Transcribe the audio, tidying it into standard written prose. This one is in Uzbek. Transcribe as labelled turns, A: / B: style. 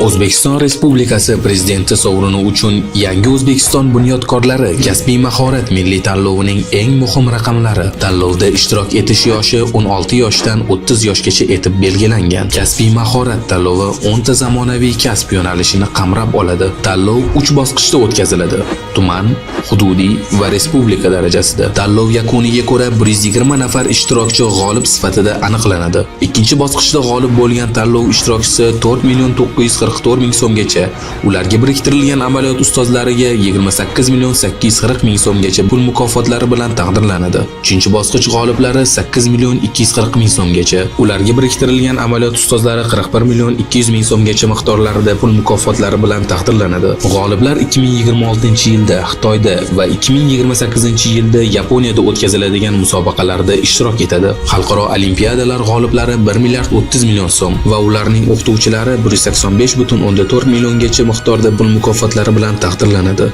A: O'zbekiston Respublikasi Prezidenti sovrini uchun Yangi O'zbekiston bunyodkorlari kasbiy mahorat milliy tanlovining eng muhim raqamlari. Tanlovda ishtirok etish yoshi 16 yoshdan 30 yoshgacha etib belgilangan. Kasbiy mahorat tanlovi 10 ta zamonaviy kasb yo'nalishini qamrab oladi. Tanlov 3 bosqichda o'tkaziladi: tuman, hududiy va respublika darajasida. Tanlov yakuniga ko'ra 120 nafar ishtirokchi g'olib sifatida aniqlanadi. Ikkinchi bosqichda g'olib bo'lgan tanlov ishtirokchisi 4 million 944 ming so'mgacha, ularga biriktirilgan amaliyot ustozlariga 28 million 840 ming so'mgacha pul mukofotlari bilan taqdirlanadi. Uchinchi bosqich g'oliblari 8 million 240 ming so'mgacha, ularga biriktirilgan amaliyot ustozlari 41 million 200 ming so'mgacha miqdorlarida pul mukofotlari bilan taqdirlanadi. G'oliblar 2026-yilda Xitoyda va 2028-yilda Yaponiyada o'tkaziladigan musobaqalarda ishtirok etadi. Xalqaro olimpiadalar g'oliblari 1 milliard 30 million so'm va ularning o'qituvchilari 185,4 milliongacha miqdorda pul mukofotlari bilan taqdirlanadi.